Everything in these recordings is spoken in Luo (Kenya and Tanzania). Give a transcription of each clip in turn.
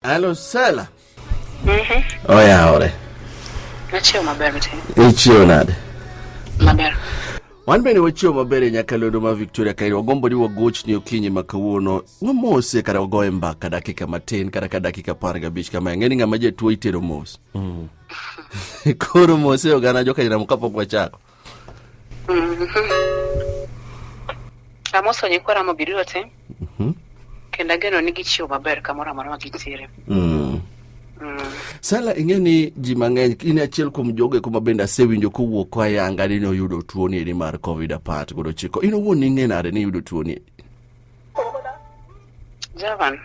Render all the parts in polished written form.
Alo Sela. Oyawore. Nachiewo maber matin. Ichiewo nade? Maber. Wan bende wachiewo maber e nyakalondo ma Victoria kae wagombo ni wagochni okinyi ma kawuono wamose kata wagoye mbaka dakika matin kata ka dakika 15 kama ing'e ni ng'ama jatuo itero mos. Koro mose oganda joka Nyaramo kapok wachako. Amoso nyikwa Ramogi duto te. Kendo ageno ni gichiewo maber kamoro amora ma gintiere. Sala ing'e ni ji mang'eny in achiel kuom jogo eko ma bende asewinjo kowuok koa yanga ni noyudo tuo ni eri mar covid 19. In owuon ning'e nade ni iyudo tuo ni? Javan.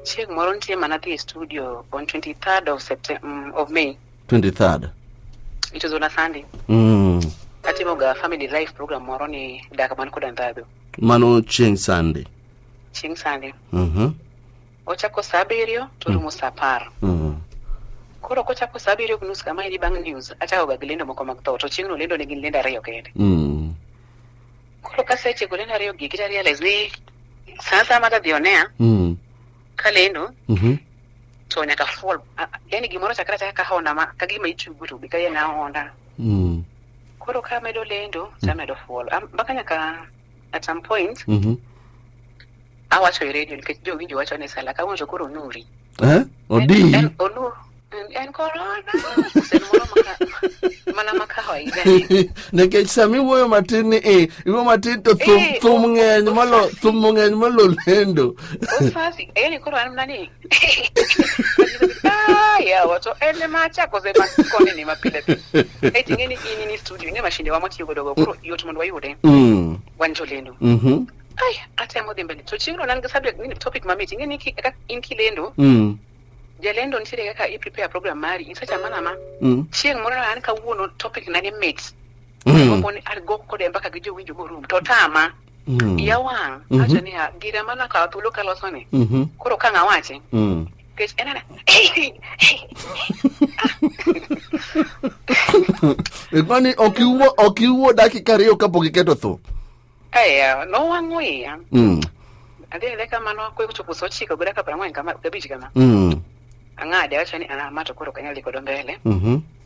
Chieng' moro nitie mana dhi e studio on 23rd of September, of May. 23rd. It was on a Sunday. Atimoga family life program moro ni dak man koda ndhadhu. Mano chieng' Sunday. Chieng' Sunday. Ochako saa 7 to orumo saa 10. Koro kochako saa 7 gi nus kama eri bang' news, achako ga gi lendo moko mag tho, to chieng'no lendo ne gin lendo ariyo kende. Koro kasetieko lendo ariyo gi, kita realize ni saa asaya ma adhi on air, kalendo, to nyaka fuol, yani gimoro chakre achaka ka honda ma, ka gima itugo to be ka en ahonda. Koro ka amedo lendo, to amedo fuol. Mpaka nyaka at some point, awacho e radio nikech jowinjo wacho ni sala kawuono to koro onuri. Eh? Odi. En onur. En corona. Sen moro mana ma kawaida. Nikech sama iwuoyo matin ni iwuoyo matin to thum, thum ng'eny molo, thum ng'eny molo lendo. Osasi, yani koro an mana ni. Ah, yawa, to en ema achako se ma koni ni mapile pile. Eti ng'e ni in ni studio, ing'e mashinde wa mwatiyo godo go, koro yot mondo wayude. Wan jolendo. Ai, atemo dhi mbele. To chieng'no ne an gi subject, ni topic mamit. Ing'e ni kaka in kilendo, jalendo nitiere kaka i prepare program mari, in seche mana ma. Chieng' moro an kawuono topic na ni mit. Gombo ni ago kode mbaka gi jowinjo morum. To tama. Iya wang'. Awacho niya, gira mana kawo thuolo kaloso ni. Koro ka ng'a wache. Nikech en ana. Kwani ok iwuo dakika 2 kapok iketo thum? Aya, nowang'o iya. Adhi adhiya kamano, kochopo saa 9 gi dakika 40 kama, gabich kama. Ang'ade, awacho ni, ma to koro ok anyal dhi godo mbele.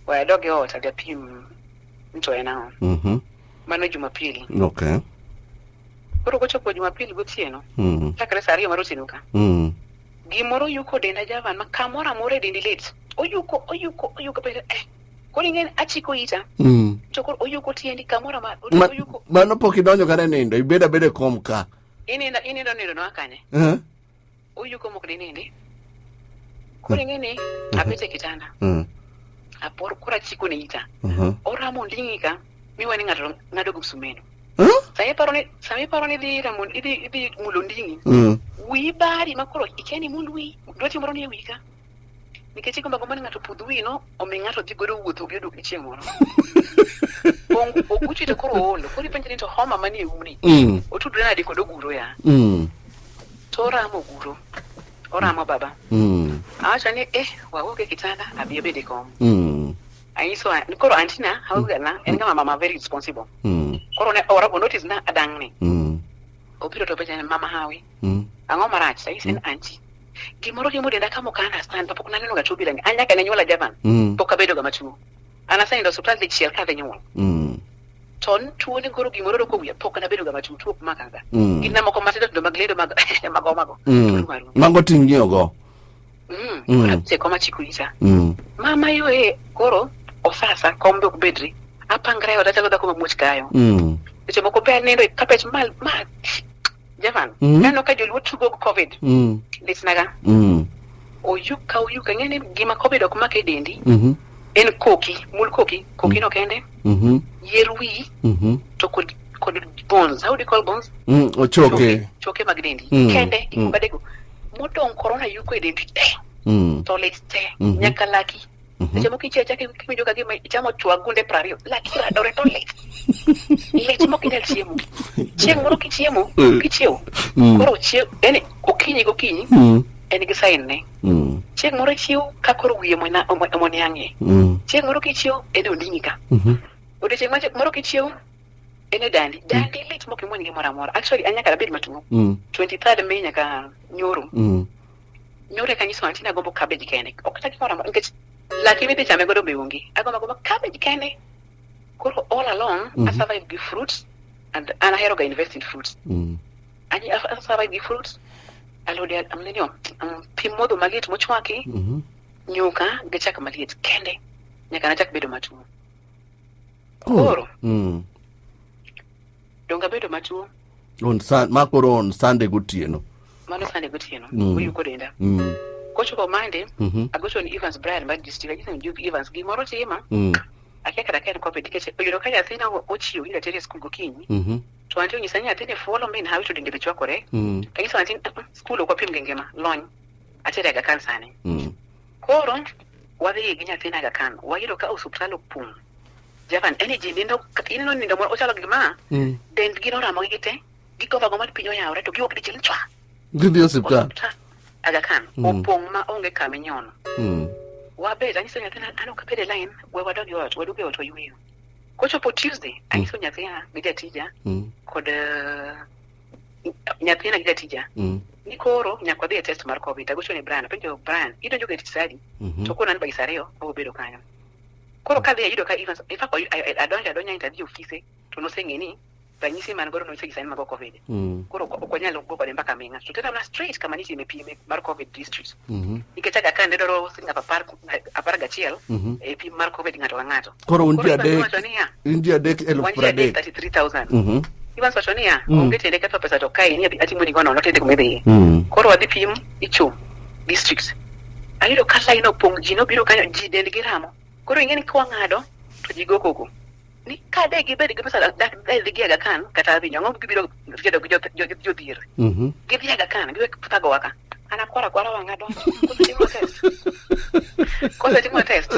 We adog e ot, adhi apim ni to en ang'o. Mano Jumapili. Koro kochopo Jumapili gotieno, chakre saa 2 mar otieno ka. Gimoro yuko denda Javan, ma kamoro amora e dendi lit. Oyuko, oyuko, oyuko, pende, Koro ing'e ni achiko ita. To koro oyuko tiendi kamoro ma, oyuko. Mano pok idonjo kata e nindo, ibedo abeda e kom ka. Inindo, inindo nindo no akanye. Oyuko mok dinindi. Koro ing'e ni abet e kitanda. Apor koro achiko ne ita. Oramo nding'i ka, miwa ni ng'ato ng'ado gi msumeno. Sama iparo ni, sama iparo ni idhi ramo, idhi, idhi mulo nding'i. Wiyi bari ma koro ikia ni mul wiyi, dwa timo moro ni e wiyi ka. Nikech igombo agomba ni ng'ato pudh wiyi no, omi ng'ato dhi godo wuotho obi oduogni chieng' moro. Oguchi to koro oolo, koro ipenjri ni to homa manie umni, otudre nade kod oguro ya? To oramo oguro, oramo baba. Awacho ni, wawuok e kitanda, abi abed e kom. Anyiso, koro antina, na, en ng'ama mama very responsible. Koro ne ora, o notice na adang'ni. Obiro to openja ni, mama hawi, ang'o marach? Anyise ni auntie, gimoro timo denda kama ok understand, to pok naneno ga tuo bilani. An nyaka ne nyuola Javan, pok abedo ga matuo. An asenindo e osiptal dichiel kadhi nyuol. To tuo ni koro gimoro roko wiya, pok nabedo ga matuo, tuo ok maka ga. Gin moko matindo tindo mag lendo mag mago mago. Mago ting'iyo go. Koro abet e kom achiko ita. Mama yo e, koro osasa kom be ok bedri. Apangra e ot achalo dhako mamuoch kayo. Seche moko be anindo e carpet mal ma Javan, neno ka joluo tugo gi COVID. Litnaga. Oyuka, oyuka, ing'e ni gima COVID ok mak e dendi. En koki, mul koki, koki no kende. Yier wiyi, to kod bones. How do you call bones? Ochoke. Choke mag dendi. Kende, gik modong' corona yuko e dendi te. To lit te, nyaka laki. Seche moko ichiew achaka iwinjo ka gima ichamo chwa gunde 20, laki radore to lit. Lit mok inyal chiemo. Chieng' moro kichiemo, kichiew, koro chiew, yani okinyi gokinyi, en gi sign ne. Chieng' moro ichiew ka koro wiye omoniang'ie. Chieng' moro kichiew, en e onding'i ka. Odiochieng' moro kichiew, en e dandi. Dandi lit mok imuony gimoro amora. Actually, an nyaka abed matuo. 23rd May nyaka nyoro. Nyoro eka anyiso aunty ni agombo cabbage kende. Ok kata gimoro amora nikech laki midhi chame godo be onge. Agombo agomba cabbage kende. Koro all along I survive gi fruits and an ahero ga invest in fruits. I survive gi fruits. Alode amnenio pi modho maliet mochwaki, nyuka gi chak maliet kende. Nyaka nachak bedo matuo. Koro donge abedo matuo? On ma koro on Sunday gotieno. Mano Sunday gotieno. Oyuko denda. Kochopo Monday, agocho ni Evans Brian mar district, anyiso ni Duke Evans gimoro tima. Akia kata ka en COVID nikech oyudo ka nyathina ochiew ni atere e skul gokinyi. To aunty onyisa ni nyathini fuolo min hawi to dende be chwakore. Anyiso aunty ni skul ok wapim gi ngima, lony. Atere Aga Khan sani. Koro wadhi gi nyathina Aga Khan, wayudo ka osuptal opong'. Japan, yani ji nindo, ineno nindo moro ochalo gima dendgi noramogi gite, gigombo agomba ni piny oyawre to giwuok dichiel chwa. Gidhi osiptal. Osiptal. Aga Khan, opong' ma onge kama inyono. Wabet, anyiso nyathina, an ok abed e line, we wadog e ot, wadog e ot wayweyo. Kochopo Tuesday, anyiso nyathina gi jatija kod nyathina gi jatija ni koro nyaka wadhi e test mar COVID. Agocho ne Brian, apenjo Brian, idonjo ga e tich sa adi? To kona ni by sa 2 wabiro bedo kanyo. Koro kadhi ayudo ka Evans, in fact, adonjo adonya interview ofise to noseng'e ni ranyisi man godo noseng'isa ni mago COVID. Koro ok wanyal go kode mbaka aming'a. To tera mana straight kama nitime pim mar COVID district. Nikech Aga Khan ne dwaro siling 11 e pim mar COVID ng'ato ka ng'ato. Koro un ji Koro Evans adek, nowacho niya, un ji adek eluf wan ji adek 30. 33,000. Evans wacho niya, onge tiende ketho pesa to kae ni atimo ni go nono tiende kuma idhiye. Koro wadhi pim Ichum district. Ayudo ka line opong', ji nobiro kanyo, ji dendgi ramo. Koro ing'e ni kwang'ado to ji go koko. Ni ka de gibed gi pesa dak de dhi Aga Khan kata Avenue, ang'o gibiro kedo gi jodhier. Gidhi Aga Khan, giwe thagowa ka. An akwara akwara wang'a donjo. Kosetimo test. Kosetimo test.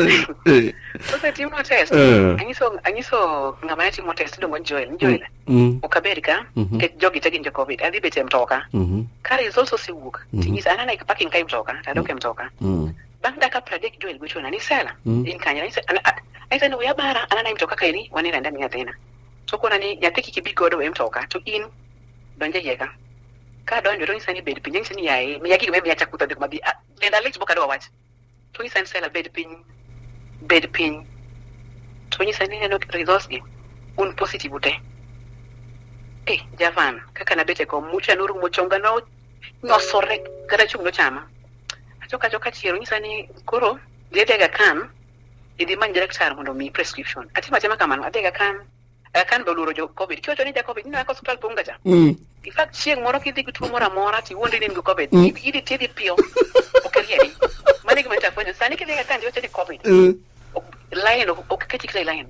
Kosetimo test. Anyiso ng'ama ne timo test iluongo ni Joel. Ni Joel. Ok abed ka, nikech jogi te gin jo COVID. Adhi bet e mtoka. Ka results osewuok, tinyisa an ana parking ka e mtoka, to adok e mtoka. Bang' dakika 30 Joel gochona ni Sela, in kanye? Anyise ni wiya bara, an ana e mtoka kaeni, wanindo aninda gi nyathina. To okona ni nyathi kik ibi godo e mtoka, to in donj e iye ka. Ka adonjo to onyisa ni bed piny, anyise ni yaye, miya gigo miya chak adhi kuma adhi. Denda lit mok adwa wach. To onyisa ni Sela bed piny, bed piny. To onyisa ni ineno results gi, un positive ute. Javan, kaka nabet e kom, mucha norumo, chonga nonyosore, kata chung' nochama. Achoka achoka chiero, onyisa ni koro dhi adhi Aga Khan, idhi many laktar mondo omiyi prescription. Atimo atima kamano, adhi Aga Khan. Aga Khan be oluoro jo COVID. Kiwacho ni ja COVID, ineno kaka osiptal pong' ga cha. In fact, chieng' moro kidhi gi tuo moro amora tiwuondri ni in gi COVID, idhi thiedhi piyo, ok iriedi. Mano e gima nyocha afwenyo. Sani kidhi Aga Khan tiwacho ni COVID, line ok keti kata e line.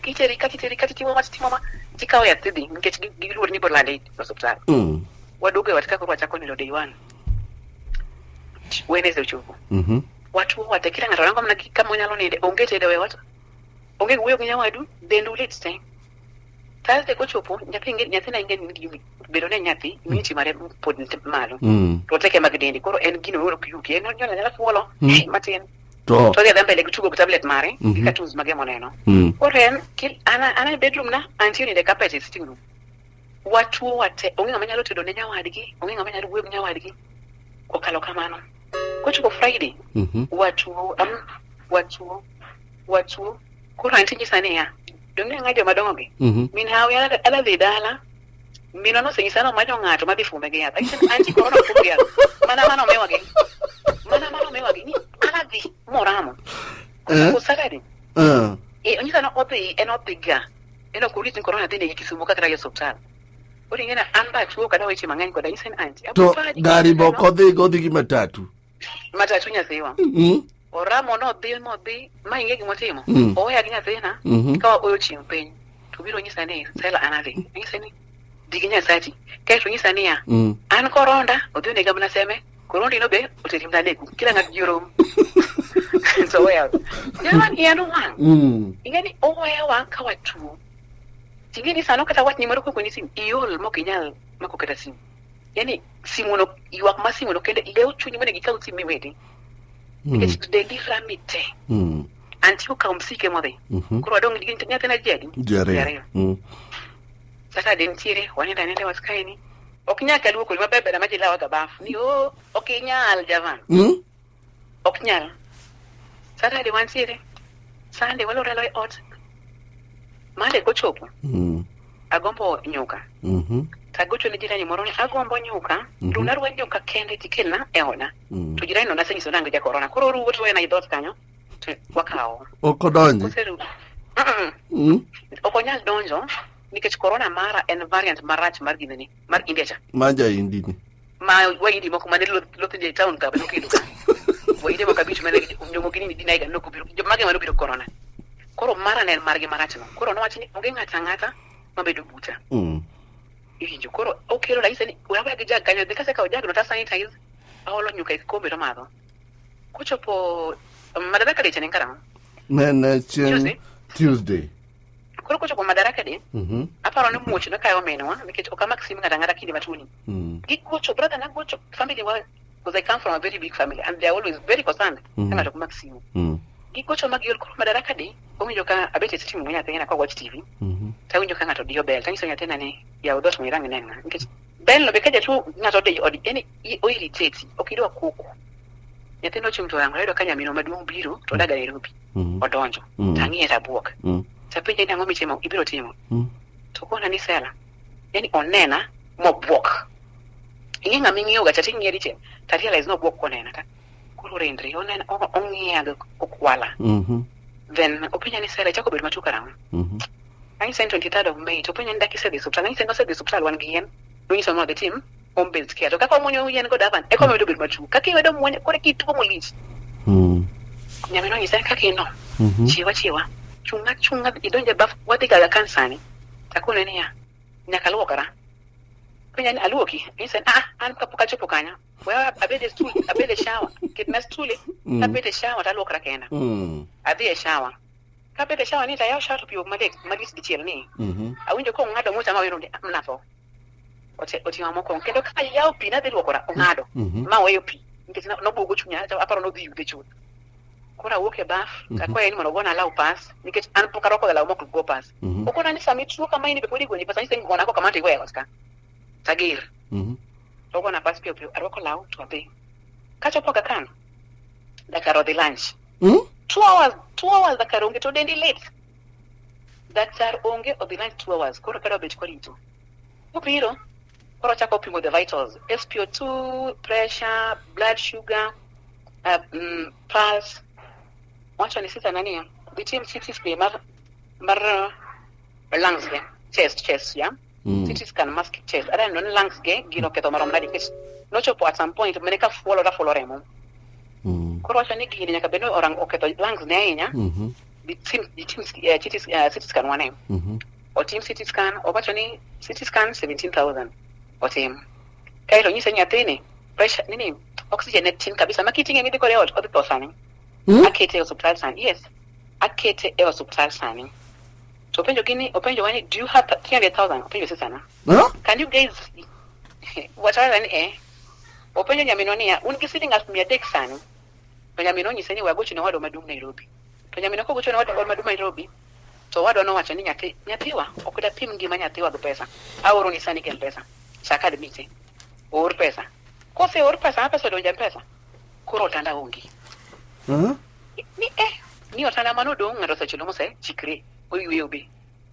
Iteri kata iteri kata itimo ma titimo ma tikawo yath tidhi nikech giluor ni ibiro lande e osiptal. Waduogo e ot ka koro wachako nindo day one. Wednesday ochopo. Watuo wate, kila ng'ato rango mana kama onyalo ninde, onge tedo e ot, onge wuoyo gi nyawadu, dendu lit te. Thursday kochopo, nyathi nyathina inge ni gi bedo ne nyathi, immunity mare pod ni malo. To teke mag dende, koro en gino oro kiyuki, en onyalo anyala fuolo, matin. To To odhi adhiya mbele gi tugo gi tablet mare, gi cartoons mage moneno. Koro en, an e bedroom na, antie onindo e carpet e sitting room. Watuo wate, onge ng'ama nyalo tedo ne nyawadgi, onge ng'ama nyalo wuoyo gi nyawadgi. Kokalo kamano. Kochopo Friday, watuo, watuo, watuo. Koro anti nyisa niya, donge ang'a joma dongo gi? Min hawi ala dhi dala, minwa nosenyisa ni omanyo ng'ato madhi fume gi yath. Anyise ni anti korona ok fum gi yath. Mana mano omiwa gi. Mana mano omiwa gi. Ni ala dhi moramo. Kochopo Saturday, onyisa ni odhi, en odhi ga. En ok orit ni korona dhi negi Kisumu kaka e osiptal. Koro ing'e ni an be atuo kata weche mang'eny koda anyise ni anti. To gari be ok odhi go, odhi gi matatu. Matatu nyathiwa. Oramo nodhi modhi ma ing'e gimotimo. Oweya gi nyathina ka wagoyo chieng' piny. To biro nyisa ni Sela an adhi. Anyise ni dhi gi Nyasachi. Kaeto onyisa niya, an koronda odhi onega mana seme, korondi no be oteri mana leku. Kila ng'ato ji rom. To oweya. Jamani iya nowang'. Ing'e ni owewa ka watuo. Ting'e ni sano kata watni moro kogoni simu, iol mok inyal mako kata simu. Yani simu no, ywak mar simu no kende lewo chunyi monego ikaw simu miweti. Nikech dendi rami te. Anti okawo msike modhi. Koro wadong' gi nyathina ji adi? Ji ariyo. Saturday nitiere, wanindo aninda e ot kaeni. Ok nyal kaluokori maber ber ma ji lawa ga baf. Ni o ok inyal javan. Ok nyal. Saturday wantiere. Sunday walor alora e ot. Monday kochopo. Agombo nyuka. Tagocho ne jirani moro ni agombo nyuka. Runa ruwa nyuka kende tikelna e oda. To jirani no nasenyiso nango ja corona. Koro oruwo to wena i dhoot kanyo. To wakawo. Ok odonji. Koseru. Ok onyal donjo nikech corona mara en variant marach mar gimeni mar India cha. Ma ja-Indi ni. Ma waindi moko mane loth e town ka nokelo ka. Wainde moko abich mane nyomo gini ni dinaiga nokobiro. Mage mane obiro corona. Koro mara ne en margi marach no. Koro nowacho ni onge ng'ato ang'ata mabedo buta. Iwinjo koro okelo ranyisi ni we aweya gi jag kanyo dhi kasekawo jag no to sanitize aolo nyuka e kikombe to amadho. Kochopo Madaraka Day cha ne en karang'o? Ne en chieng' Tuesday? Tuesday. Koro kochopo Madaraka Day, aparo ni muoch nokayo minwa nikech ok amak sim ng'ato ang'ata kinde matuoni. Gigocho, brother nagocho, family wa, because I come from a very big family and they are always very concerned ka ng'ato ok mak simu. Gigocho ma giol koro Madaraka Day, owinjo ka abet e sitting room gi nyathina ka watch TV, tawinjo ka ng'ato diyo bell, tanyiso nyathina ni yaw dhoot mondo irang ine ng'a. Nikech bell no be ka jatuo ng'ato odiyo odi, yani o irritate, ok idwa koko. Nyathina ochung' to orango, oyudo ka nyaminwa maduong' biro to odaga Nairobi. Odonjo. Tang'iye tabuok. Tapenje ni ang'o mitimo, ibiro timo. To kona ni Sela. Yani onena mobuok. Ing'e ng'ama ing'iyo ga cha ting'iye dichiel. Ta realize nobuok konena ta. Koro orendre, onena ong'iya gi okwala. Then openja ni Sela ichako bedo matuo karang'o? Anyise ni 23rd of May to openja ni dak isedhi osuptal. Anyise ni wasedhi osuptal wan gi yien. Nonyiso ni wadhi tim home based care. To kaka wamuonyo yien go davan, eka wamedo bedo matuo. Kaka imedo muonyo, koro eka ituo malich. Nyaminwa onyisa ni kaka ino, chiewa chiewa, chunga chunga idonj e baf, wadhi ga kan sani. Takone niya, nyaka aluokra. Penja ni aluoki? Anyise ni ah, an kapok achopo kanyo. Wewe abed e stool, abed e shower. Ketna stool, abed e shower to aluokra kenda. Adhi e shower. Kabet e shower ni to ayawo shower to pi owuok malit, malich dichiel ni. Awinjo kong'ado mucha ma awinjo ni natho. Oting'o mokwongo. Kendo ka ayawo pi nadhi luokora, ong'ado. Ma oweyo pi. Nikech nobuogo chunya, to aparo nodhi yudhe chuth. Koro awuok e baf, akwaye ni mondo ogona law pas, nikech an pok arwako ga law mok go pas. Okona ni sama ituo kama in be pod igoni pas, anyise ni gona go kamano to iweya e ot ka. Tager. To ogona pas piyo piyo, arwako law to adhi. Kachopo ga kan, daktar odhi lunch. 2 hours, 2 hours daktar onge to dendi lit. Daktar onge odhi lunch 2 hours, koro kadwa bet korito. Obiro, koro ochako pimo the vitals, SpO2, pressure, blood sugar, pulse. Wacho ni sisa nani ya, dhi tim CT scan mar lungs ge, chest, ya. CT scan mar chest. Adwa neno ni lungs ge gino oketho marom nade nikech nochopo at some point mane ka fuolo tafuolo remo. Koro wacho ni gini nyaka bed ni orang oketho lungs ne ahinya. Dhi tim CT scan wane. Otim CT scan, owacho ni CT scan 17,000 otim. Kaeto onyise ni nyathini pressure nini oxygen ne tin kabisa ma kiting'e midhi kode e ot odhi tho sani. Akete e osuptal sani. Yes. Akete e osuptal sani. To openjo gi ni openjo wa ni do you have 300,000? Openjo sisana. Huh? Can you guys wachore ni eh openjo nyaminwa niya un gi siling 300,000 sani to nyaminwa onyise ni wagocho ne owadwa maduong' Nairobi to nyaminwa kogocho ne owadwa maduong' Nairobi to owadwa nowacho ni nyathi nyathiwa ok dapim ngima nyathiwa gi pesa aoroni sani gi mpesa chak admite oor pesa koseor pesa ma pesa odonjo e mpesa koro otanda onge Huh? ni eh ni otanda manodong' ng'ato osechulo mosechikre oyweyo be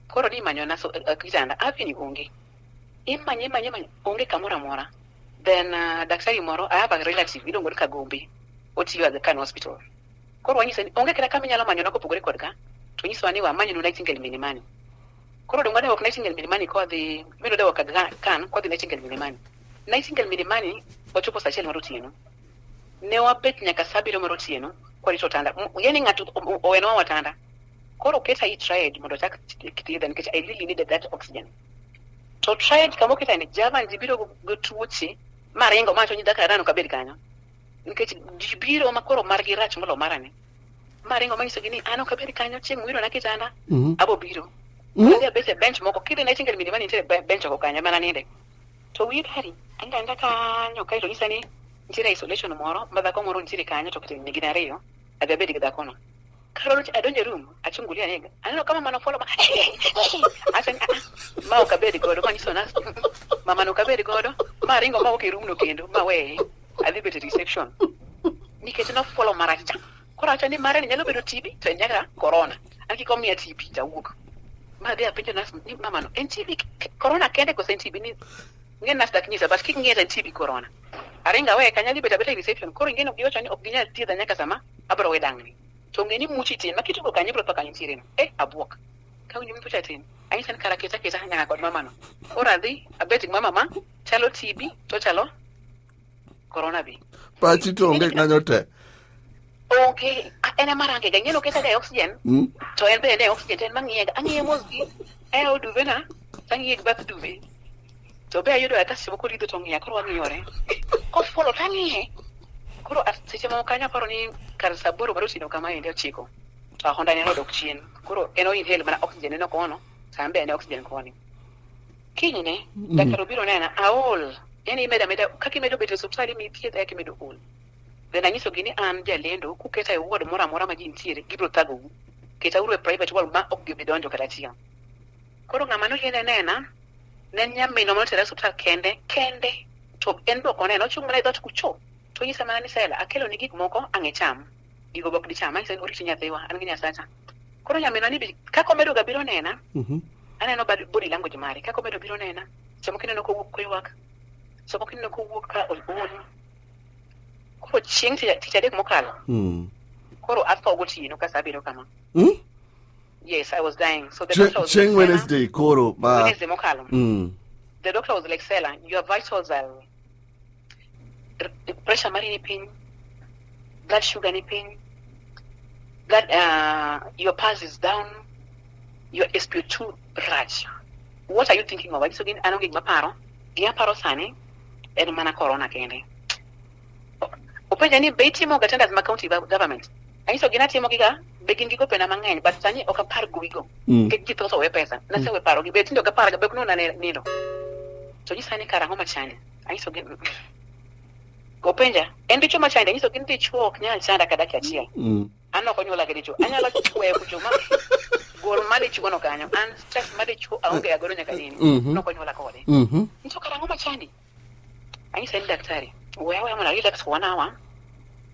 koro ni imanyona so, kitanda avenue onge imanye imanye imanye onge kamoro amora then daktari moro I have a relative iluongo ni Kagombe otiyo Aga Khan Hospital koro wanyise ni onge kata kama inyalo manyona kopogore kod ka to nyisowa ni wamanynu Nightingale Milimani koro dong wadewok Nightingale Milimani kodhi biro dewok Aga Khan kodhi Nightingale Milimani Nightingale Milimani wachopo saa achiel mar otieno ne wabet nyaka saa abiriyo mar otieno kwarito otanda yani ng'ato owenwa watanda koro oketa i triage mondo ochak thiedha nikech I really needed that oxygen to triage kama oketa ni Javan ji biro go tuoche maringo mawacho ni daktar an ok abed kanyo nikech ji biro ma koro margi rach molo marani maringo manyisogi ni an ok abed kanyo chieng' muyudona kitanda abo biro adhi abet e bench moko kidhi Nightingale Milimani nitiere bench oko kanyo mana ninde to wiyi bari anindo aninda kanyo kaeto onyisa ni nitiere isolation moro ma dhako moro nitiere kanyo to nigi ariyo adhi abed gi dhakono. Karol adonjo e room, achungulia ane. Aneno ka mama nofuolo ma awacho ni "Ah, ah, ma ok abed godo, manyiso nas mama no ok abed godo, ma aringo ma awuok e room no kendo, ma weye. Adhi bet e reception. Nikech nofuolo marach cha. Koro awacho ni mare ni nyalo bedo TB to en nyaka corona. An kik omiya TB to awuok. Ma adhi apenjo nas ni mama no en TB corona kende koso en TB ni ng'e nas dak nyisa but kik ng'iye to en TB corona. Aringo aweye kanyo adhi bet abeta e reception. Koro ing'e ni giwacho ni ok ginyal thiedha nyaka sama abro we dang'ni. To ng'e ni muchi tin ma kitugo kanyo ibro tho kanyo nitiere no. Eh abuok. Kawinjo mucha tin. Anyisa ni kara keta keta nyaka kod mama no. Koro adhi abet gi mama ma chalo TB to chalo corona be. Pachi to onge kanyo te. Onge en ema range ga ing'e oketa ga e oxygen. To en be en e oxygen to en mang'iye ga. Ang'iye mos gi ayawo duve na to ang'iye gi bath duve. To be ayudo ka seche moko ridho to ng'iya koro wang'iyore. Kofuolo to ang'iye. Koro seche moko kanyo aparo ni kar saa aboro mar otieno kama endi ochiko to ahonda ne odok chien. Koro en o inhale mana oxygen en kono to an be en oxygen koni. Kinyne daktari obiro nena aol. Yani imedo ameda kaka imedo bet e osiptal imiyi thieth e kaka imedo ol. Then anyisogi ni an jalendo kuketa e ward moro amora ma ji nitiere gibiro thagou. Ketauru e private ward ma ok gibi donjo kata achiel. Koro ng'ama noyiene nena ne en nyaminwa manotera e osiptal kende kende to en be ok onena ochung' mana e dhoot kucho to onyisa mana ni Sela akeloni gik moko ang' icham gigo be ok dicham anyise ni oriti nyathiwa an gi Nyasacha. Koro nyaminwa ni be kaka omedo ga biro nena aneno body language mare kaka omedo biro nena seche moko ineno kowuok koywak seche moko ineno kowuok ka ool. Koro chieng' tich adek mokalo koro atho gotieno ka saa abiriyo kama. Yes, I was dying. So the doctor was Chieng' Wednesday koro ma Wednesday mokalo. The doctor was like, Sela, your vitals are pressure mari ni piny, blood sugar ni piny, blood your pulse is down, your SpO2 rach. What are you thinking of? Anyiso gi an onge gima aparo. Gima aparo sani en mana corona kende. Openja ni be itimo ga tenders ma county government? Anyiso gi natimo giga be gin gi gopena mang'eny but sani ok apar gowigo. Nikech ji thoth owe pesa. Nasewe paro gi be tinde ok apar ga be ok nona nindo. To nyisa ni kara ang'o machandi? Anyiso gi Openja, en dichuo machandi? Anyiso gi ni dichuo ok nyal chanda ka dakika achiel. An ok onyuola gi dichuo. Anyalo chweyo kucho ma gol ma dichuo no kanyo. An stress ma dichuo aonge ga godo nyaka nene. Nok onyuola kode. Nyiso kara ang'o machandi? Anyise ni daktari, weya weya mondo a relax for one hour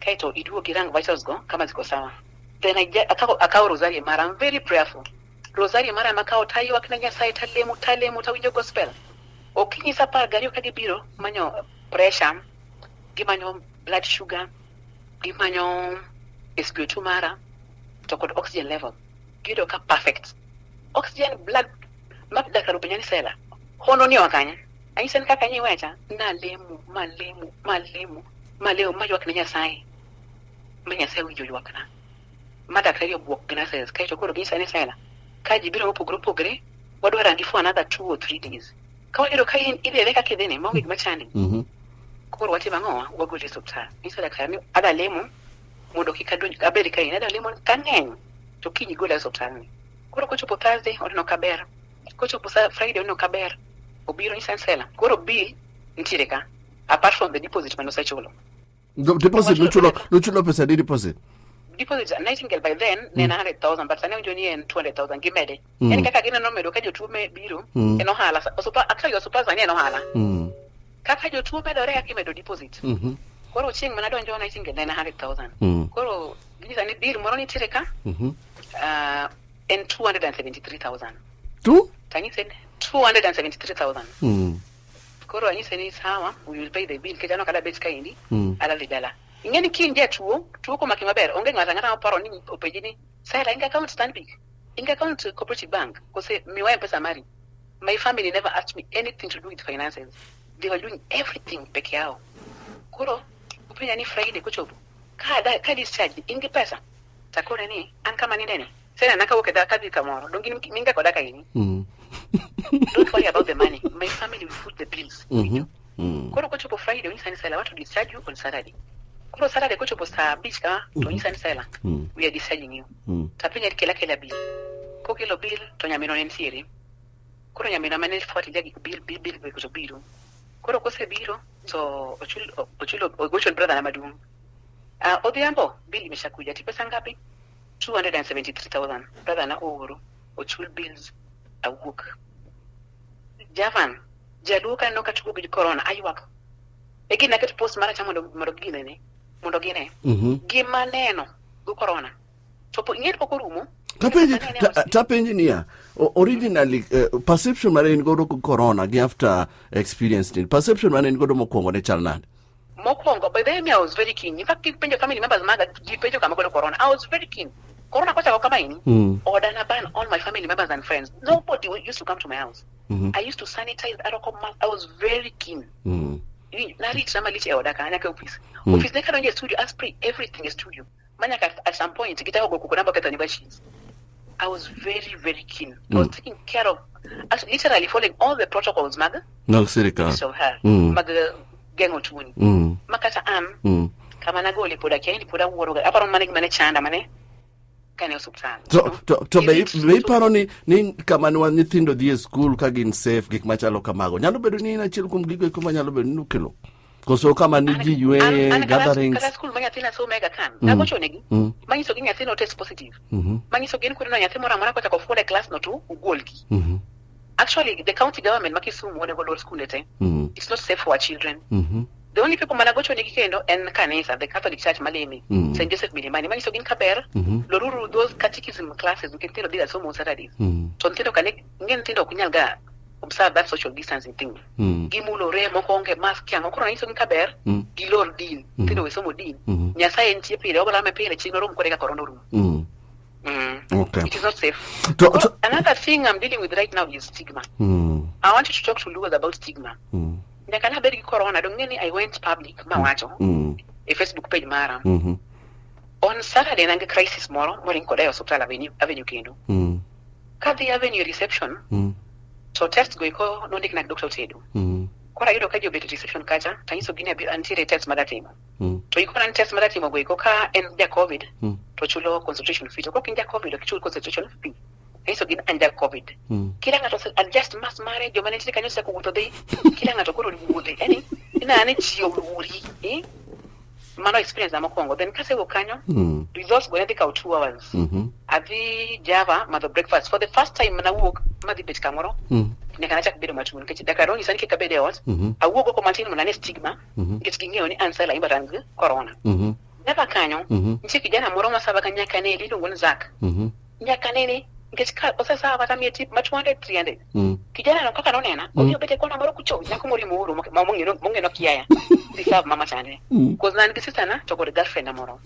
kaeto iduog irang vitals go kama ziko sawa. Then akawo rosari mara, I'm very prayerful. Rosari mara makawo taywak ne Nyasaye talemo talemo tawinjo gospel. Okinyi saa apar gariyo ka gibiro manyo pressure, gimanyo blood sugar, gimanyo SpO2 mara to kod oxygen level. Giyudo ka perfect. Oxygen blood ma daktari openja ni Sela, hono ni oa kanye? Anyise ni kaka nyiwecha, nalemo, malemo, malemo, malemo, maywak ne Nyasaye. Ma Nyasaye owinjo ywakna. Ma daktari obwok gi nurses, kaeto koro ginyisa ni Sela, ka ji biro mopogore opogore, wadwa rangi for another 2 or 3 days. Ka wayudo ka in idhi adhiya kaka idhini, maonge gima chandi. Koro watimo ang'owa? Wagoli e osiptal. Nyiso daktari ni adwa lemo mondo kik adonj abed ka in. Adwa lemo kang'eny to kiny igola e osiptal ni. Koro kochopo Thursday oneno kaber. Kochopo Friday oneno kaber. Obiro nyisa ni Sela, koro bill nitiere ka. Apart from the deposit mane osechulo. Deposit nuchulo nuchulo pesa di deposit? Deposit Nightingale by then ne en 100,000 but sani awinjo ni en 200,000 gimede. En kaka gineno medo ka jotuo me biro en ohala. Actually osuptal sani en ohala. Kaka jotuo medore kaka imedo deposit. Koro chieng' mana donjo Nightingale ne en 100,000. Koro ginyisa ni bill moro nitiere ka en 273,000. Tu? Tanyise ni 273,000. Koro anyise ni sawa, we will pay the bill nikech an ok adwa bet kaendi, adwa dhi dala. Ing'e ni ka in jatuo, tuo komaki maber, onge ng'ato ang'ata maparo ni openji ni, Sela, in gi account Stanbic? In gi account Cooperative Bank? Kose miwa M-Pesa mari? My family never asked me anything to do with finances. They were doing everything peke yao. Koro openja ni Friday kochopo, ka discharge, in gi pesa? Takone ni, an kama ninde ni. Sena nakawuok e dala kadhi kamoro. Donge in minga koda ka ini. Don't worry about the money. My family will foot the bills. Koro kochopo Friday onyisa ni Sela, want to discharge you on Saturday. Koro Saturday kochopo saa abich kama to onyisa ni Sela, we are discharging you. Tapenje ni kela kela bill. Kokelo bill to nyaminwa ne nitiere. Koro nyaminwa mane fuatilia gik bill bill bill to biro. Koro kosebiro to ochulo ogocho brother na maduong'. Odhiambo bill imeshakuja. Ati pesa ngapi? 273,000 brother na ooro ochul bills awuok. Javan jaluo kaneno ka tugo gi corona aywak. E gini naketo post mara cha mondo ginene mondo gine. Gima neno go corona. To po ing'e pok orumo. Tapenji tapenji niya originally perception mane in godo corona gi after experience ni perception mane in godo mokwongo ne chal nade? Mokwongo, by the way, I was very keen. In fact, kipenjo family members maga, ji penjo kama godo corona. I was very keen. Corona kochako kama ini, order na ban all my family members and friends. Nobody used to come to my house. I used to sanitize, arwako mask. I was very keen. Naritra malich e oda ka, nyaka e office. Office ne kadonjo e studio, I spray everything e studio. Ma nyaka at some point, gitako go koko namba ketho ni machines. I was very, very keen. I was taking care of, actually, literally following all the protocols mag Mag sirikal. Ministry of Health, mag geng'o tuoni. Makata an, kama nagole pod akia ni pod awuoro ga. Aparo mana gima ne chanda mane kane osuptal. To be iparo ni kama ne wan nyithindo dhi e skul ka gin safe gik machalo kamago nyalo bedo ni en achiel kuom gigo eko manyalo bedo ni okelo koso kama ni ji yweye gatherings kata skul ma nyathina some ga kan nagochonegi manyiso gi nyathina test positive manyiso gi ni koro nyathi moro amora kochako fuol e class no to ugolgi. Actually, the county government ma Kisumu onego lor skunde te. It's not safe for our children. The only people managochonegi kendo en kanisa, the Catholic Church malemi, St. Joseph Milimani, manyiso gin kaber, loruru those catechism classes nikech nyithindo dhiga somo on Saturdays. To nyithindo kane, ng'e nyithindo ok nyal ga observe that social distancing thing. Gimulore, moko onge mask, kiang'o. Koro nanyiso gin kaber, gilor din, nyithindo we somo din. Nyasaye nitie pile, obalame pile, chieng' norom kode ka korona orumo. Okay. It is not safe. Another thing I'm dealing with right now is stigma. I wanted to talk to Luos about stigma. Nyaka nabed gi corona, dong' ni I went public mawacho e Facebook page mara. On Saturday nangi crisis moro moring koda e osuptal Avenue kendo. Kadhi Avenue reception, to test go eko nondik na Dr. Otedo. Koro ayudo ka ji obet e reception kacha, tanyiso gi ni antiere test madatimo. To ikona ni test madatimo go eko ka en ja COVID, to chulo consultation fee. To kok in ja COVID, ok ichul consultation fee. Anyiso gi ni an ja COVID. Kila ng'ato adjust mask mare, joma ne nitie kanyo osechako wuotho dhi, kila ng'ato koro wuothe. Yani, ineno ni ji oluori. Eh? Mano experience na mokwongo. Then kasewuok kanyo, results go ne dhi kawo 2 hours. Adhi Java madho breakfast. For the first time manawuok madhi bet kamoro, nyaka nachak bedo matuo nikech daktar nonyisa ni kik abed e ot. Awuok oko matin mondo ane stigma, nikech ging'eyo ni an saline but an gi corona. Java kanyo, nitie kijana moro ma saba ka nyaka nene iluongo ni Zack. Nyaka nene nikech ka osesava tamiye tip ma 200 300. Kijana no kaka nonena, odhi obet e kona moro kucho, nyako moro moro ma mong'eno kiaya. Dhi serve mama chande. Cause nan gi sister na to kod girlfriend na moro.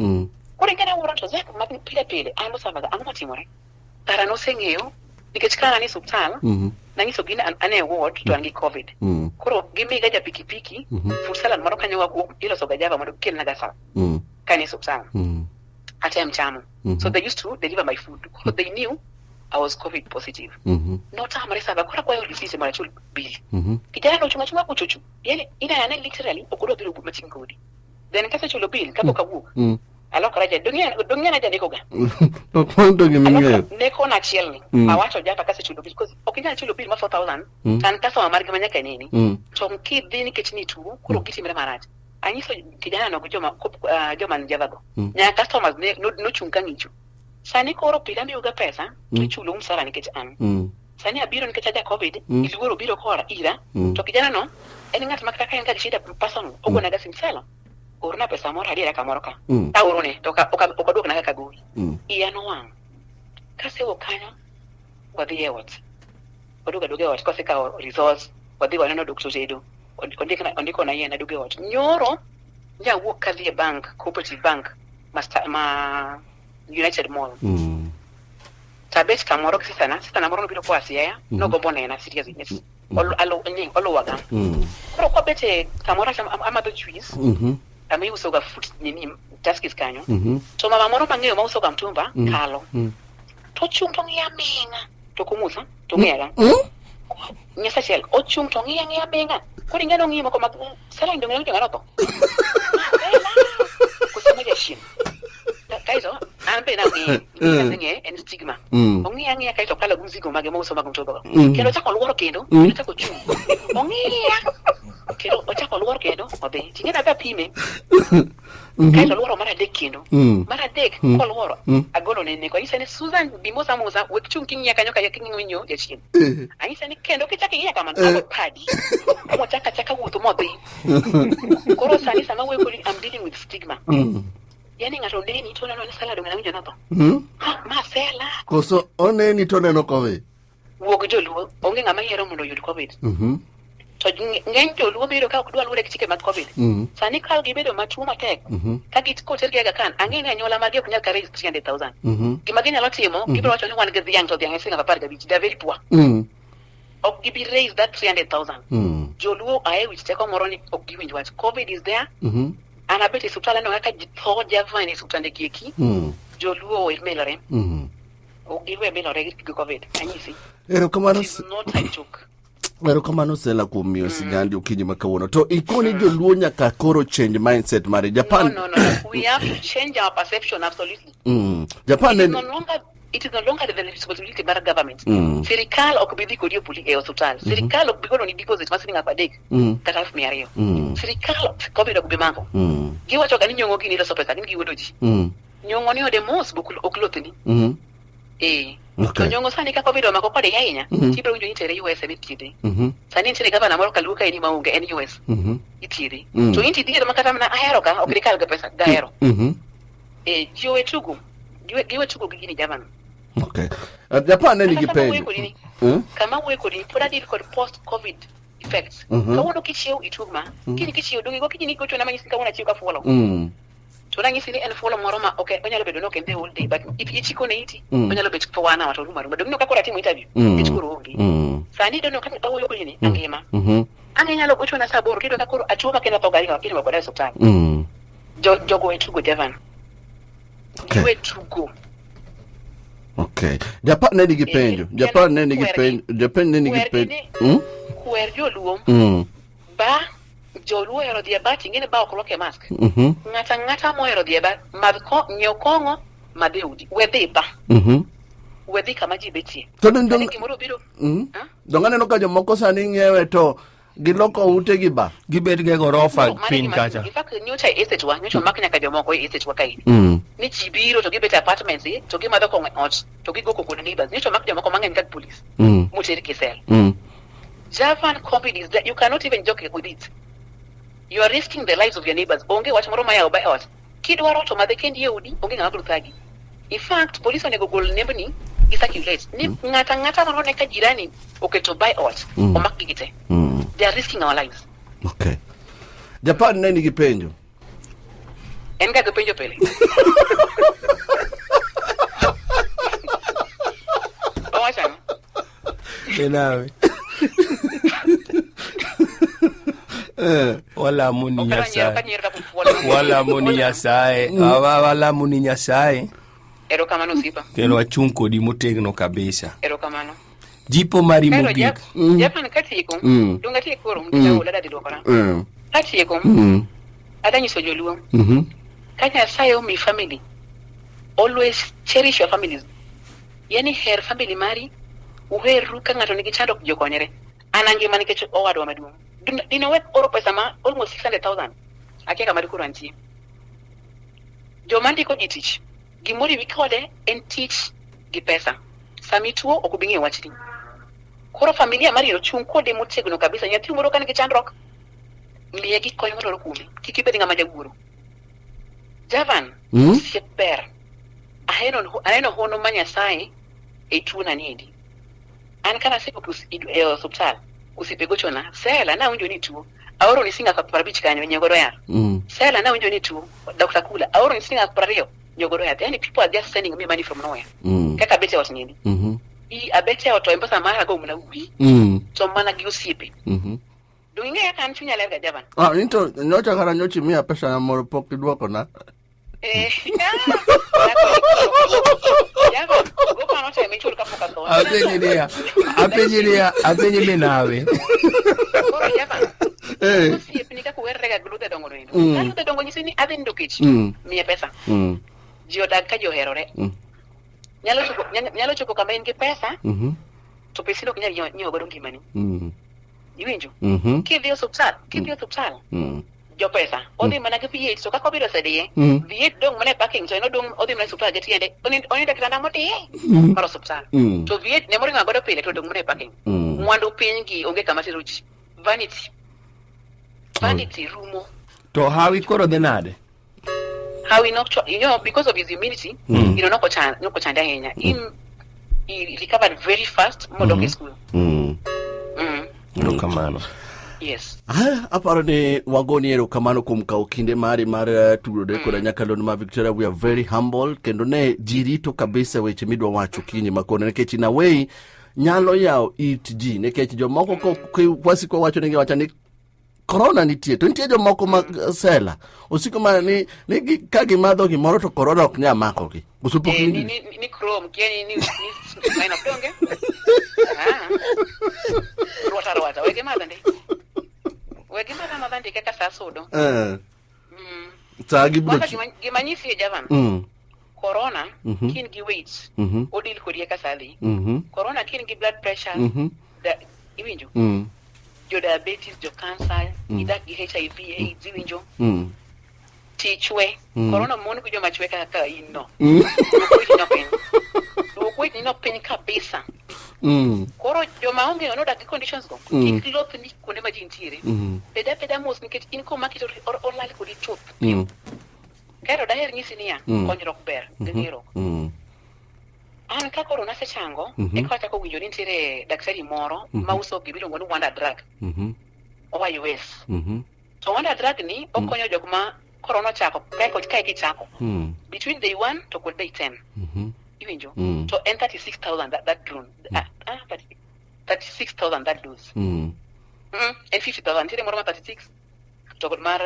Koro ing'e nawuoro to Zack ma pile pile an mosavaga ang'o matimore? Kara noseng'eyo nikech ka an e osiptal nanyiso gi ni an e ward to an gi COVID. Koro gimiga ja pikipiki fruit salad moro kanyo iloso ga Java mondo gikelna ga sa ka an e osiptal. Atem chamo. So they used to deliver my food. Koro they knew I was COVID positive. Notamre saba koro akwayo receipt mondo achul bill. Kijana no ochung' achung'a kuchocho. Yani ineno literally ok odwa biro machiegni kodi. Then kasechulo bill kapok awuok. Alokora ja dong' ng'e janeko ga. Ok wan to gima ing'eyo. Neko na achiel ni. Awacho japa kasechulo bill because ok inyal chulo bill ma 4000 to an customer margi ma nyaka nene. To kidhi nikech ni tuo koro gitimre marach. Anyiso kijana no gi joma ni Java go. Nyaka customers ne nochung' ka ng'icho. Sani koro pile amiyo ga pesa to ichulo msara nikech an. Sani abiro nikech aja COVID, iluoro biro kora ira, to kijana no en ng'at ma kata ka en ga gi shida personal, ogona ga sim sela. Orna pesa moro adiera kamoro ka. Aorone to ok oduokna kaka gowi. Iya nowang'. Kasewuok kanyo, wadhi e ot. Waduogo aduoga e ot kosekawo results, wadhi waneno Dr. Otedo. Ondikona yien aduogo e ot. Nyoro nyawuok kadhi e bank, Cooperative Bank, ma United Mall. Tabet kamoro gi sistana, sistana moro nobiro koa Siaya, nogombo nena seriously. Oluwaga. Koro kwabet e kamoro amadho juice, kama iusoga fruit nini Tuskys kanyo. To mama moro mang'eyo mauso ga mtumba kalo. To ochung' to ng'iya aming'a. To ok omusa, to ong'eya. Nyasa achiel, ochung' to ng'iya ng'iya aming'a. Koro ing'e nong'iyo moko mag saline dong' ng'ano otho. Koso ma jachien. Kaeto an be nang'iye, nikech en stigma. Ong'iya ang'iya kaeto okalo gi mzigo mage mouso mag mtumba go. Kendo ochako oluoro kendo, ochako ochung'. Ong'iya kendo ochako oluoro kendo odhi. Ting'e na apime. Kaeto oluoro mar adek kendo. Mar adek koluoro agolo ne neko. Anyise ni Susan bi mosa mosa wek chung' king'iya kanyo ka king'iyo jachien. Anyise ni kendo kichak ing'iya kamano abo padi. Mochak achaka wuotho modhi. Koro sani sama wuoyo kodi I'm dealing with stigma. Yani ng'ato neni to oneno ni Sela donge nawinjo notho. Ha, ma Sela. Koso oneni to oneno Covid. Wuog joluo, onge ng'ama yiero mondo oyud Covid. To ng'eny joluo biro ka ok dwa luwore gi chike mag Covid. Sani ka gibedo matuo matek, ka git kotergi Aga Khan, ang'e ni anyuola margi ok nyal ka raise 300,000. Gima ginyalo timo, gibiro wacho ni wan gi dhiang' to dhiang' en siling 15, they are very poor. Ok gibi raise that 300,000. Joluo ae wich teko moro ni ok giwinj wach. Covid is there. An abet e osiptal aneno kaka ji tho javani e osiptande gi eki. Joluo owe milore. Ok giwe milore gi Covid, anyisi. Erokamano. It is not a joke. Erokamano Sela kuom miyo sigandi okinyi ma kawuono. To ikoni joluo nyaka koro change mindset mare. Japan No, no, no. We have to change our perception absolutely. Japan It is no longer it is no longer the responsibility mar government. Sirikal ok bi dhi kodi e poli e osiptal. Sirikal ok bi golo ni deposit mar siling 3,000 kata 2,200. Sirikal Covid ok bi mako. Giwacho ga ni nyong'o gini loso pesa, gin giwuondo ji. Nyong'o ni ode mos bo ok lothni. Eh. Okay. To nyong'o sani ka Covid omako kode ahinya, tibiro winjo ni itere US ema ithiedhe. Sani nitiere gavana moro kaluo kae ni maonge en US. Ithiedhe. To in tidhier ma kata mana ahero ka ok dikal gi pesa gahero. Eh, ji owe tugo. Giwe tugo gi gini gavana. Okay. Japan ne nigi Kata kama penjo. wuoyo kodi ni, kama wuoyo kodi ni, pod adil kod post Covid effects. Kawuono kichiew ituog ma, kiny kichiew donge gokinyi ni gochona manyisi ni kawuono achiew ka fuolo. To nanyisi ni en fuolo moro ma ok onyalo bedo ni ok en the whole day but if ichiko ne iti onyalo bet for one hour to orumo aruma. Donge ineno ka koro atimo interview nikech koro oonge. Sani iyudo ni kaka awuoyo kodi ni angima. Ang' inyalo gochona saa aboro tiyudo ka koro atuo ma kendo atho gariyo akino koda e osiptal. Jogo we tugo Javan. Okay. We tugo. Okay. Japan ne nigi penjo. Japan ne nigi penjo. Japan ne nigi penjo. Kwer joluo. Ba joluo ohero dhi e bar ing'e ni ba ok rwak e mask. Ng'ata ang'ata mohero dhi e bar, madh ko, nyiew kong'o, madh e udi. We dhi ba. We dhi kama ji betie. To Sani gimoro obiro. Ha? Dong aneno ka jomoko sani ng'iewe to giloko ute gi ba. Gibed ge gorofa No, mano piny gima kacha. In fact, nyocha e estate wa, nyocha omak nyaka jomoko e estate wa kae. Ni ji biro to gibet e apartments eh, to gimadho kong'o e ot, to gigo koko ne neighbors. Nyocha omak jomoko mang'eny kag police. Moter gi sel. Javan COVID is there. You cannot even joke with it. You are risking the lives of your neighbors. Onge wach moro mayawo ba e ot. Kidwaro to madhe kendi e odi, onge ng'ama biro thagi. In fact, police onego gol nembni gi circulate. Ni ng'ata ang'ata mano ne ka jirani oketo by ot, omak gi gite. They are risking our lives. Okay. Japan ne nigi penjo. En ga gi penjo pile. Owacho ang'o? Enawe. Walamo ni Ok adwa nyiero, ok Nyasaye. adwa nyiero ka fuolo. Walamo ni Nyasaye. Walamo ni Nyasaye. Erokamano osiepa. Kendo wachung' kodi motegno kabisa. Erokamano. Jipo mari Kaero mogik. Japan katieko, donge atieko koro nikech aol adhi duokora. Katieko, adwa nyiso joluo, ka Nyasaye omi family, always cherish your families. Yani her family mari, uherru ka ng'ato nigi chandruok ji okonyre. An angima nikech owadwa maduong'. Dine owek oro pesa ma almost 600,000. Akia kama dikoro antie. Joma ndiko ji tich, gimoriwi kode en tich gi pesa. Sama ituo ok obi ng'eyo wachni. Koro familia mari ochung' kode motegno kabisa. Nyathi moro ka nigi chandruok, miye gik kony modwaro kuomi. Kik ibed ng'ama jawuoro. Javan, osiep ber. Aneno hono ma Nyasaye e tuona niendi. An kana asechopo e osiptal, osiepe gochona, Sela, nawinjo ni ituo. Aoro ni siling 50 kanyo, nyiew godo yath. Sela, nawinjo ni ituo. Dr. Kula, aoro ni siling 20, nyiew godo yath. Yani people are just sending me money from nowhere. Kaka abet e ot niendi. I abet e ot to M-Pesa mara go mana wi. To mana gi osiepe. Donge ing'eyo kaka an chunya ler ga Javan? Ah, into nyocha kata nyocha imiya pesa na moro pok iduokona. Javan, go pano to ema ichul kapok atho. Apenji niya, apenji niya, apenji minawe. Koro Javan, osiepni kaka uherrega gi ludhe dongo endo. Ka ludhe dongo nyisi ni adhi nindo kech, miye pesa. Ji odag ka ji oherore. Nyalo chopo kama in gi pesa, to pesino ok nyal nyiewo godo ngimani. Iwinjo? Kidhi osuptal, kidhi osuptal, Jopesa odhi mana gi V8 to kaka obiro osediye V8 dong' mana e parking to en odong' odhi mana e osiptal gi tiende onindo e kitanda modiye mar osiptal to V8 ne moringo godo pile to odong' mana e parking. Mwandu piny gi onge kama tero ji. Vanity. Vanity rumo. To hawi koro dhi nade? Hawi nok because of his immunity, nokochande ahinya. He recovered very fast modok e school. Erokamano. Yes. Haya, aparo ni wagoni erokamano kuom kawo kinde mari mar tudore koda nyakalondo ma Victoria. We are very humble kendo ne ji rito kabisa weche midwa wacho kinyi makono nikech in a way nyalo yawo it ji nikech jomoko wasiko wacho ni giwacho ni corona nitie to nitie jomoko ma sela osiko mana ni, ni ka gimadho gimoro to corona ok nyal makogi. Koso pok ni, ni, ni chrome kia ni ni ni nine of donge. Ah. Rwata rwata wege madha ndi. Wege madha madha ndi kaka sa sudo. Sa gibiro Kwanza gima nyisi e Javan. Corona kin gi weight. Odil kodi kaka sa dhi. Corona kin gi blood pressure. Da, iwinjo? Jo diabetes, jo cancer, idak gi HIV, AIDS, iwinjo? Tichwe. Corona mon gi joma chwe kaka in no. Duok weight no piny. Duok weight no piny kabisa. Koro joma onge nodak gi conditions go. Kik loth ni kuonde ma ji nitiere. Bed abeda mos nikech in komaki to olal kodi chuth. Kaeto daher nyisi niya, konyruok ber gi ng'eruok. An ka koro nasechango, eka achako winjo ni nitiere daktari moro ma uso gima iluongo ni Wonder Drug. Oa US. To Wonder Drug ni okonyo jok ma corona ochako kae kae kichako. Between day 1 to kod day 10. Iwinjo? To en 36,000 that drone. 36,000 that dose. En 50,000. Nitiere moro ma 36 to kod mar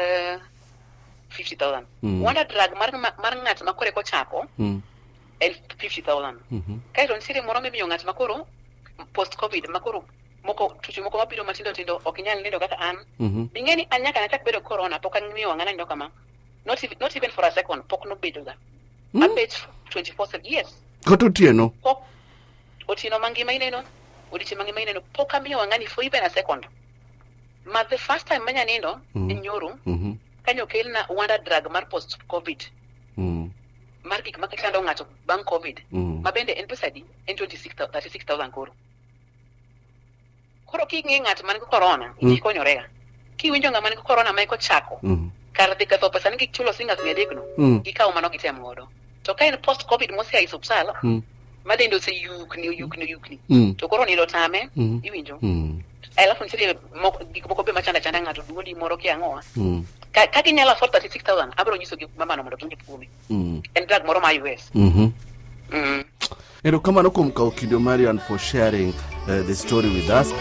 50,000. Wonder Drug mar ng'at ma kore kochako en 50,000. Kaeto nitiere moro mimiyo ng'at ma koro post covid ma koro moko tuoche moko mabiro matindo tindo ok inyal nindo kaka an. Bing'e ni an nyaka nachak bedo corona pok ang'iyo wang'a nanindo kama. Not even for a second pok nobedo ga. Abet 24/7. Yes. Kata otieno. Pok otieno mangima ineno, odiechieng' mangima ineno pok amiyo wang'a ni for even a second. Ma the first time manya nindo en nyoro kanyo kelna Wonder Drug mar post covid. Mar gik ma chando ng'ato bang' covid. Ma bende en pesa adi? En 36,000 koro. Koro king'e ng'at man gi corona, ji konyorega. Kiwinjo ng'ama nigi corona ma eko chako, kar dhi ketho pesa ni gichulo siling' 300 no, gikawo mano gitem godo. To ka en post covid mosea e osiptal, ma dende oseyukni, oyukni, oyukni, to koro nindo tame, iwinjo? Alafu nitiere gik moko be machanda chanda ng'ato, duondi moro kia ang'owa. Ka ginyalo afford 36,000, abiro nyisogi mamano mondo gingi kuome. En drug moro ma US. Erokamano kuom kawo kinde mari and for sharing the story with us.